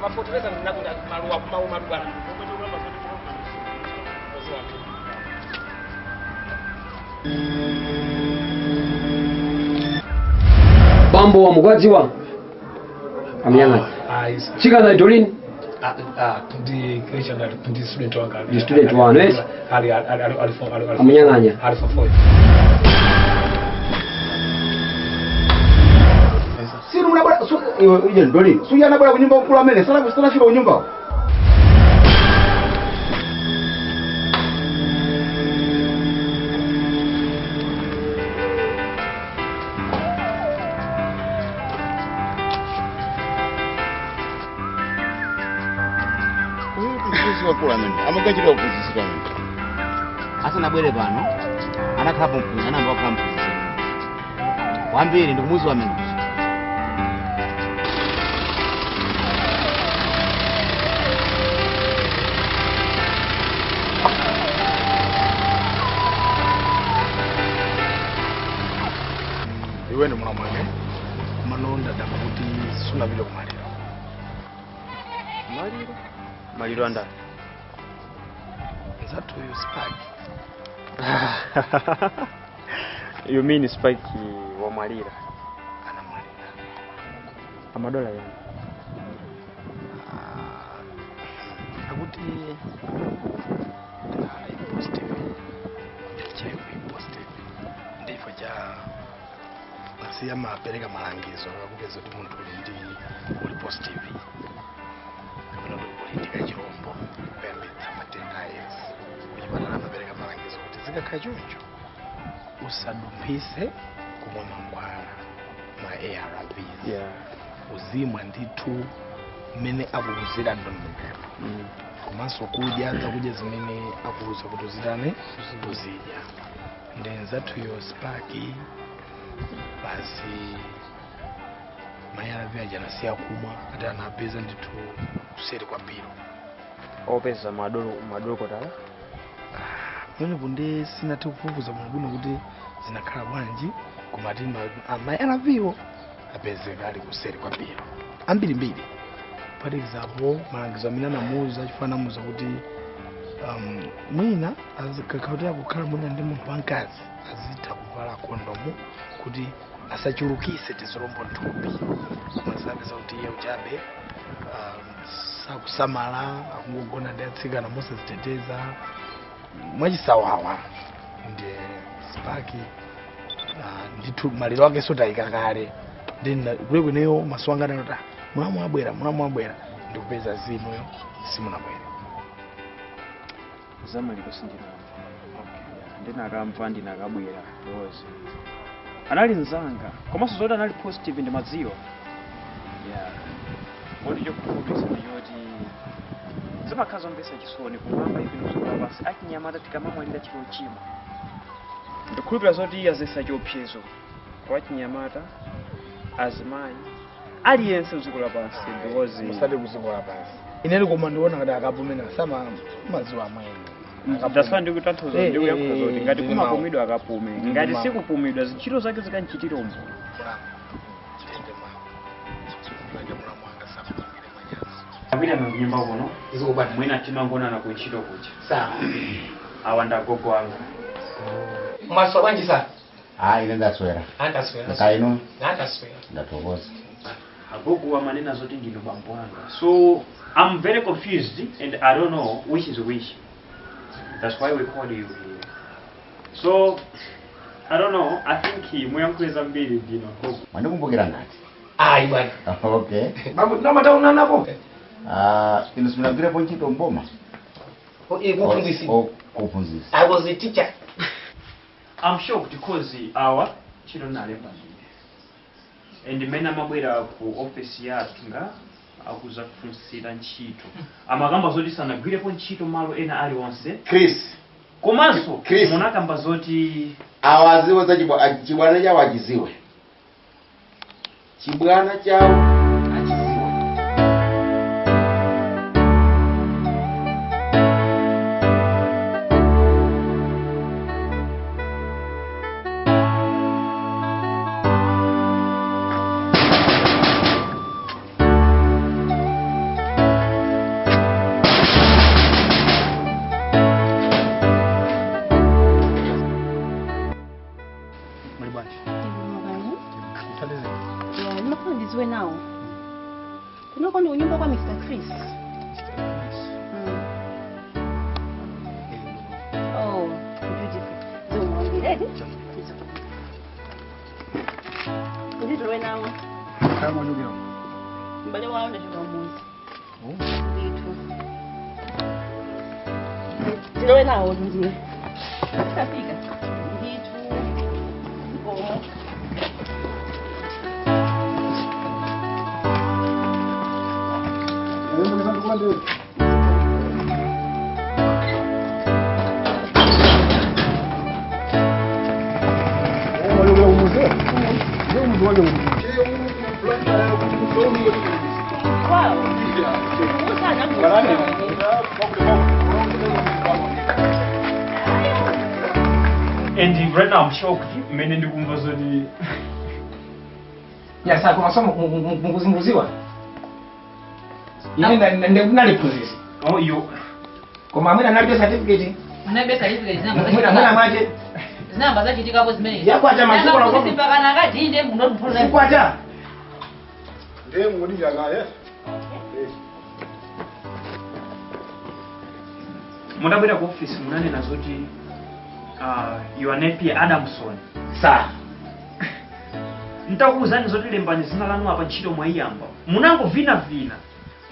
Mafotoeza ndinakunda maluwa mauma bwana. Bambo wa mukwadziwa amuyang'ana chikana Dolin. Ndi Christian ndi student wanga. Ndi student wanu, yes? Ali ali ali ali ali Amuyang'anya. Ali for Siri unabora iwe ije Dolin. Suya anabora kunyumba kula amene sala sala fika kunyumba. Amakachira kuphunzitsira amene. Asanabwere pano anakhalapo mphunzitsi, anayamba kukhala mphunzitsi kwambiri ndikumudziwa amene. Iwe ndi mwana mwake kumanonda damba kuti sunapite kumaliro. Maliro? Maliro andani? Nzathuyo Spike. You mean Spike wamwalira? Anamwalira. Amadola yani? Akuti positive, HIV positive, ndifo cha asiya mapereka malangizo akupeza kuti munthu uli ndi uli positive kapena kuti uli ndi kachirombo kuyambitsa matenda a AIDS. Kuchipatala amapereka malangizo kuti zikakhala choncho usadumphise kumwa mankhwala ma ARVs. Uzimwa ndithu mmene akuwuzira ndondomeko, komanso kudya zakudya zimene akuwuza kuti uzitane uzidya. Ndi nzathuyo Spaki basi ma ARV aja anasiya kumwa ati anapeza ndithu kuseri kwa biro. Opeza madolo kotala? Pamenepo ndi sinathe kufufuza bwinobwino kuti zinakhala bwanji, koma ati ma ARV-wo apezeka ali kuseri kwa biro ambirimbiri. Kuphatikizapo malangizo amene anamuwuza, chifukwa anamuwuza kuti mwina azikakhala akukhala mwina ndi munthu wamkazi azitha kuvala kondomu kuti asachulukise tizilombo nthupi, koma zapeza kuti iye uchabe sakusamala, akungogona ndi atsikana mosaziteteza mwachisawawa. Ndiye Spaki ndithu maliro ake sotayika kale. Ndi kule kweneyo maso anga anati mulamu abwera, mulamu abwera, ndikupeza zinuyo simunabwera. Zamaliro sindinamva. Ndinakamva ndinakabwera because anali mzanga komanso zoti anali positive ndi madziwa. Moti chokukhulupirisa ndi choti zimakhala zomvetsa chisoni kumwamba ivi ndikuzola pansi achinyamata tikamamwalira chilo chimwe. Ndikukhulupirira zoti azesa chiopsezo kwa achinyamata, azimayi, aliyense mdziko lapansi because musati kuziko lapansi. Ineni koma ndiona kuti akapumena sama madziwa amwene. That's why ndikutanthauza ndikuyankhula zoti ngati kumapumidwa akapume, ngati sikupumidwa zintchito zake zikanchitira umboni. Apita mnyumba kuno mwina timangonana kuntchito kuja. Sawa. Awa ndagogo anga. Mwaso bwanji sana? Ah, ine ndaswera. Andaswera. Kaino? Ndaswera. Ndathokoza. Agogo amanena zoti ndino bambo anga. So I'm very confused and I don't know which is which. That's why we called you here. So I don't know, I think muyankhuleza mbiri ndino agogo. Mwandikumbukira ngati? Ayi bwana. Okay. Bambo tinamatauna napo. Ah, inu simunagwirepo ntchito mboma? Kuphunzitsa. Kuphunzitsa. I was a teacher. I'm shocked because our children are ndine. And mene amabwera ku office yathu nga akuzafunsira ntchito. Amakamba zoti sanagwirepo ntchito malo ena aliwonse. Chris. Komanso Chris. Munakamba zoti awaziwe za chibwana chawo achiziwe. Chibwana chawo achiziwe. Ndimafuna ndiziwe nawo. Kunoko ndi unyumba kwa Mr. Chris. Oh, beautiful. Zomwambiredi? Ndizwe nawo. Kama nyugiro. Mbale wawo ndachoka muzi. Ndithu. Ndilowe nawo ndiye. Tafika. Ndithu. Oh. And right now I'm shocked. Mene ndikumva zoti Ya sasa kwa somo mukuzinguziwa. Ine ndinaliphunzitsa. Oh yo. Koma amene analibe certificate. Analibe certificate zinamba. Mwina mwache. Zinamba zachitikapo zimene. Yakwata maziko la kwa. Mpaka nakati inde munophunzitsa. Sikwata. Ndiye mudija ngaye. Mundabwera ku office munanena zoti you are Napier Adamson. Sir. Ntakuwuzani zoti lembani zina lanu apa ntchito mwayiyamba. Munangovina vina.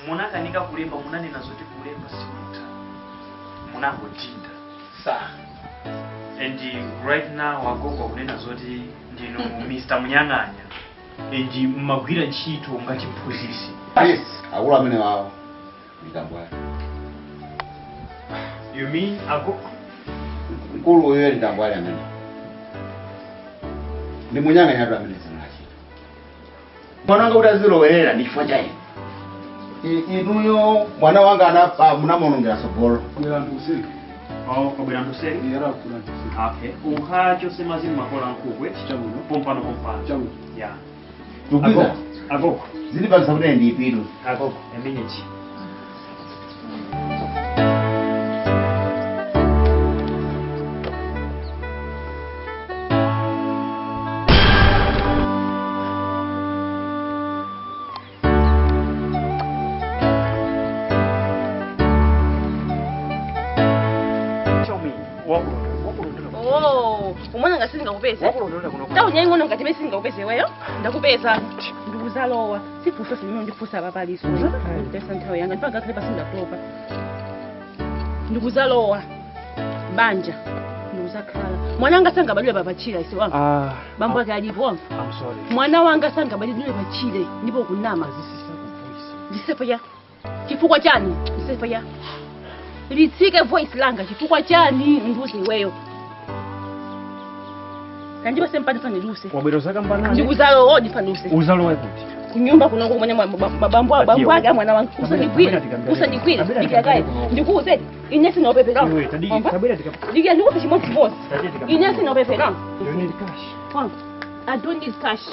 Munakanika kulemba munanena zoti kulemba simutha. Munangotinda. Sir. And right now agogo akunena zoti ndinu Mr. Munyang'anya. And mmagwira ntchito ngati mphunzitsi. Chris, akulu amene wawo. Ndikambwa. You mean agogo? Mkulu uyo ndambwali amene. Ndi Munyang'anya atu amene zinachita. Mwana wanga kuti azilowerera ndi chifukwa cha ine. Inuyo mwana wanga anapa munamuonongera sogolo. Bwera nduseri. Oh, kabwera nduseri? Yera kula nduseri. Okay. Ukha chose mazimu makola nkukwe. Chabuno. Pompano pompano. Chabuno. Yeah. Tukuza. Agogo. Zili pansa kuti ndiyipiru. Agogo, a minute. Umwana ngasinga kupeza. Tawu nyengono ngati singa kupeza weyo. Ndakupeza. Ndikuzalowa. Sifuso simino ndifusa papa liso. Ndesa nthawi yanga ndipanga khale pasinda topa. Ndikuzalowa. Banja. Ndikuzakhala. Mwana wanga sanga badule papa chira isi wanga. Ah. Bambo ake alipo wanga. I'm sorry. Mwana wanga sanga badule pachire ndipo kunama. Ndisefa ya. Chifukwa chani? Ndisefa ya. Litsike voice langa chifukwa chani nduzi weyo. Kandiba sempani fane luse. Wabwera zakamba nani? Ndikuzalo odi fane luse. Uzalo wapi? Kunyumba kunoko kumanya mabambo abambo ake mwana wangu. Usandigwire. Usandigwire. Ndikakaye. Ndikuuze. Ine sinopepera. Tabwera tika. Ndikia ndikupe chimodzi boss. Ine sinopepera. You need cash. I don't need cash.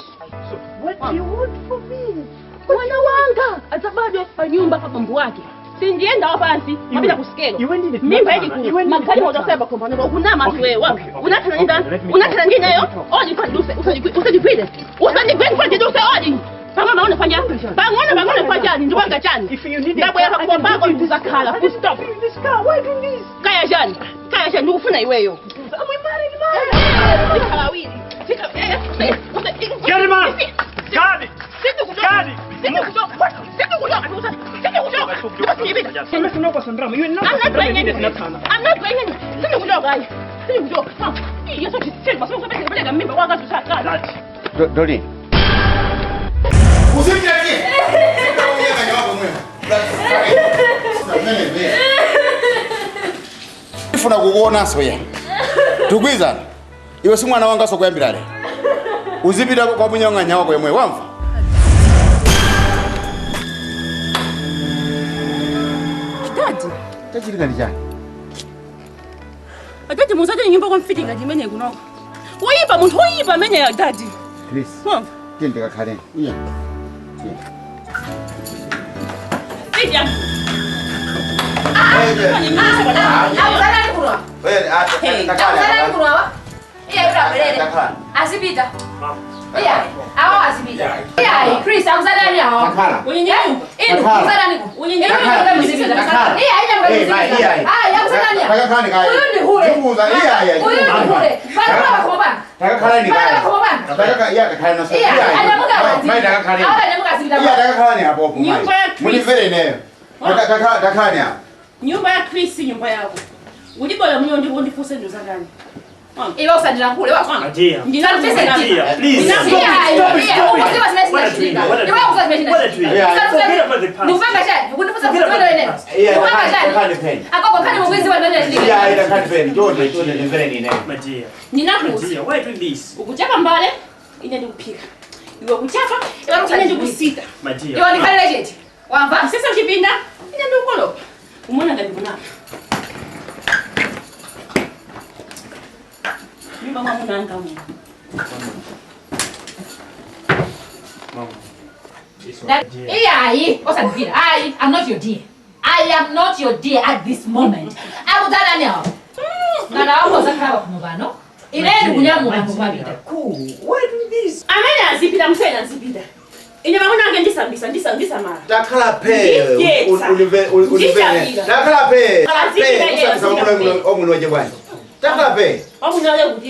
So what do you want from me? Mwana wanga adzabadwe pa nyumba pa bambo wake. Sindiyenda wapansi mapita kusikelo. Mimba yayikulu. Magalimoto oseba kompano ukunama wewe. Unakhala ndani? Unakhala ndinayo? Odi fanduse usandigwire. Usandigwire fanduse odi. Pang'ono pang'ono fanya. Pang'ono pang'ono fanya ndiwanga chani. Ndabwera pakumbako ndizakhala. Full stop. Why do this? Kaya chani. Kaya chani ndikufuna iweyo. I'm married man. Tikhala awiri. Get him out. Got it. Got it. I'm not playing anything. I'm not playing anything. Dolly. Ifuna kukuona soya. Tugwizana. Iwe si mwana wanga sokuyambira lero. Uzipita kwa munyang'anya wako yemwe wamva. Daddy. Tachirika ndi chani? Adadi musaje nyumba kwa mfiti ngati imene kunoko. Woyipa munthu woyipa amene ya daddy. Chris. Wamva. Tiyende kakhaleni. Uya. Fidya. Azipita. Iya, awo azipita. Iya, Chris akuzadani awo. Inu akuzadani ku. Inu muzipita. Iya, iya muzipita. Ah, akuzadani. Uyu ndi hule. Uyu ndi hule. Bana bakoma. Takakhalani kaya. Takaka iya kakhalani naso. Iya, anyamuka azipita. Mai takakhalani. Awo anyamuka azipita. Iya takakhalani apo po mai. Munimvere ineyo. Takakhalani apo. Nyumba ya Chris nyumba yako. Ulibola mnyo ndipo ndifuse ndo zangani. Iwe usandilankhule wako. Please. Ninakuuza. Why doing this? Ukuchapa mbale ine ndikuphika. Iwe kuchapa ine ndikusita. Iwe ndikhalire chete. Wamva? Sasa uchipinda ine ndikukolopa. Umona ngati kunapa. Nyumba mwa munanga mu. Iyayi, osandigwira. Ayi, I'm not your dear. I am not your dear at this moment. Akuzadani awo. Ngala wako zakhala kuno pano. Ine ndikunyamuka kumapita. Why do this? Amene azipita msena azipita. Ine mamunange ndisambisa ndisambisa mara. Takhala phe. Univere. Takhala phe. Usambisa omuno waje bwanji. Takhala phe.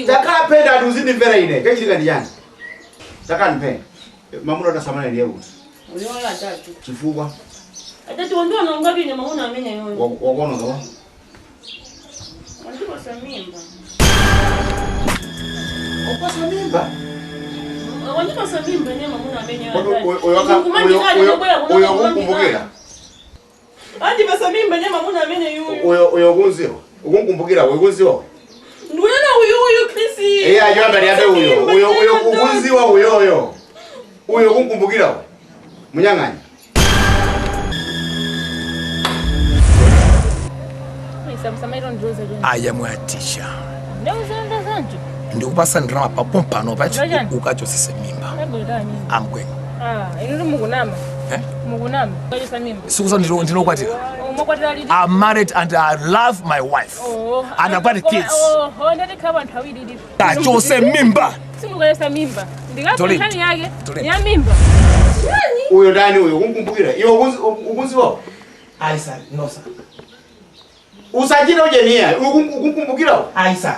Takhala phe ndati uzindimvera ine. Kachitika ndi chani? Takhala phe. Mamuno atasamala ndiye kuti. Uyoyo atatu. Chifukwa. Atatu wandiona ngapi ine mamuno amene yoyo. Wakuona ngawa? Wandipasa mimba. Wapasa mimba? Wandipasa mimba ine mamuno amene yoyo. Uyo kukumbukira. Andipasa mimba ine mamuno amene yoyo. Uyo kunziwa. Ukunkumbukira ukunziwa. Ndikuona uyu uyu Chris. Iye ajoba ndiabe uyo. Uyo uyo ukunziwa uyoyo. Uyo kunkumbukira. Munyang'anya. I am a teacher. Ndikupasa ndrama papompano pachi ukachosese mimba. I'm going. Ah, inu mukunama. Eh? Mukunama. Ukachosa mimba. Sikusa ndinokwatira. I'm married and I love my wife. Oh, and I've got kids. Oh, oh, ndatikhala anthu awiri ili. Kachose mimba. Sindikukachosa mimba. Ndikapita yake. Ya mimba. Uyo ndani uyo kunkumbukira. Iwe ukunziwa? Ayi sir, no sir. Usachita ujeniya, ukunkumbukira? Ayi sir.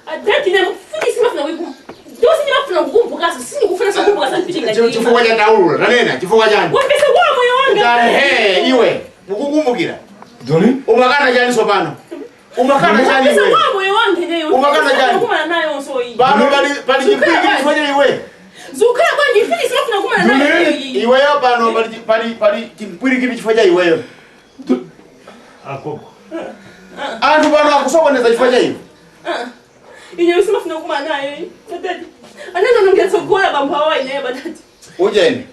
Adati ndikufundisa mafuna kuikumbuka. Ndose ndimafuna kukumbuka sindikufuna sokumbuka sandipitinga. Chifukwa cha taululo, tanena chifukwa chani? Wapesa kwa moyo wanga. Ehe, iwe ukukumbukira. Doli? Umakana chani sopano? Umakana chani iwe? Wapesa kwa moyo wanga neyo. Umakana chani? Kumana nayo so iyi. Pano pali chipiki chifukwa iwe. Zukhala kwanje ifundisa mafuna kumana nayo. Iweyo pano pali chimpwirikiti chifukwa cha iweyo. Akoko. Anthu pano akusokoneza chifukwa cha iwe. Ine usimafuna kumana nayo. Daddy. Anena nongetsogola bambo awa ine badati. Ujeni.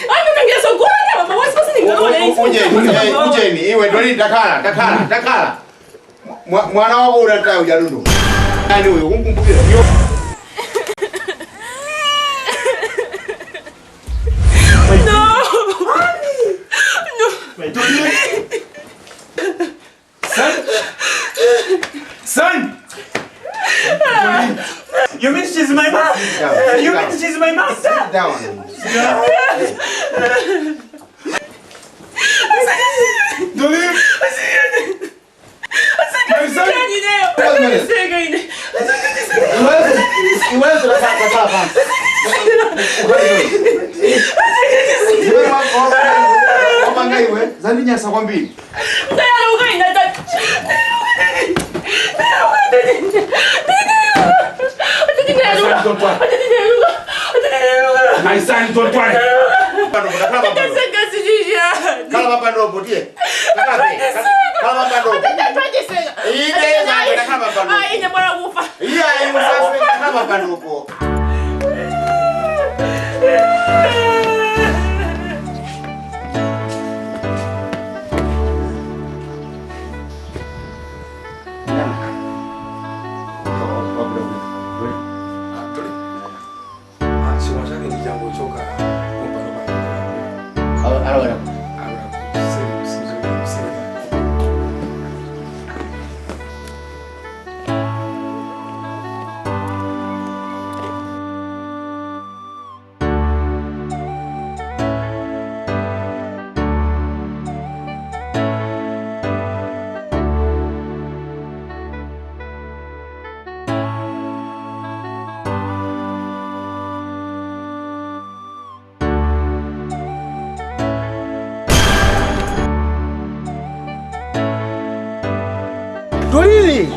Anena ngetsogola bambo awa sisi ningalole. Ujeni, ujeni iwe ndoli ndakhala, ndakhala, ndakhala. Mwana wako unatayo ujalundu. Nani uyo kunkumbukira? No. No. You mean she's my mom? Down. You mean she's my mom? Sit down. Sit down. Dolly! Zandinyasa kwambiri. My son, don't worry. Dolly!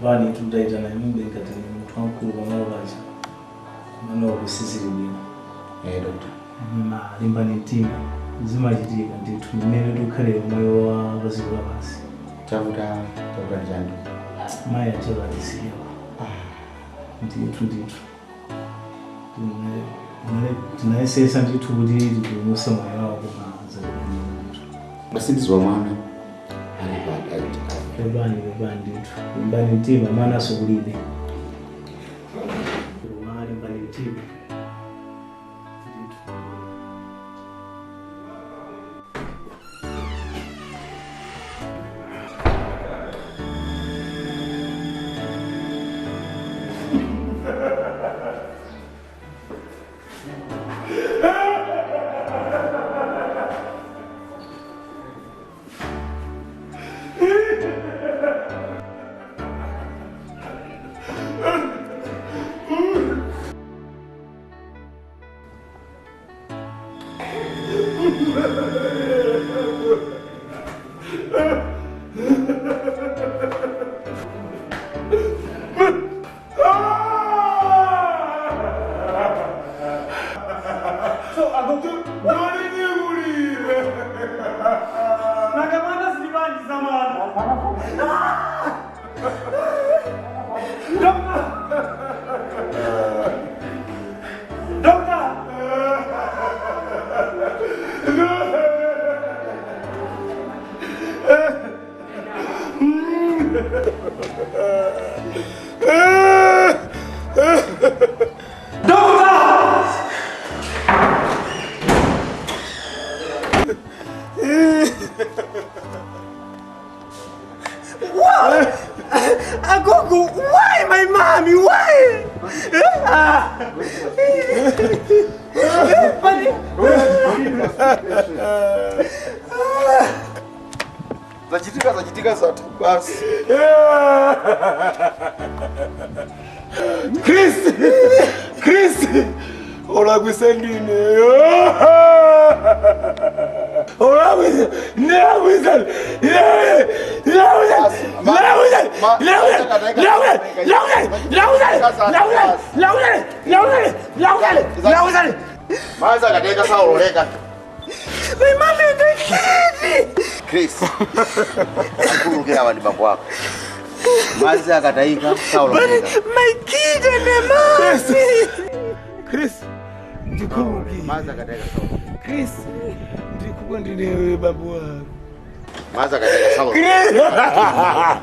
Vani tudaita na nyumba ikati mtu wankulu pamalo pacha mano kusisiri bwino. Doctor. Limbani mtima zimachitika ndithu mmene tikukhalira moyo wa padziko lapansi. Chakuta chani? Mayi achalatisiwa. Ndithu ndithu. Tinayesesa ndithu kuti tipulumutse moyo wawo koma zakudini ndithu. Basindizwa mwana. Bebani ndithu. Limbani mtima mwana asukulibe. Limbani mtima. So, Why? Agogo, why my mommy? Why? Zachitika zachitika zathu basi. Chris! Chris! Olakwisa ndine. Olakwisa. Ndakwisa. Ndakwisa. Maza akateka sauloleka. My mommy and the kid. Chris. Akhululukira abantu bambo wako. Mazi akatayika sauloleka. My kid and the mommy. Chris, ndikhululukire. Mazi akatayika sauloleka. Chris, ndikukondinewe babu wako. Mazi akatayika sauloleka.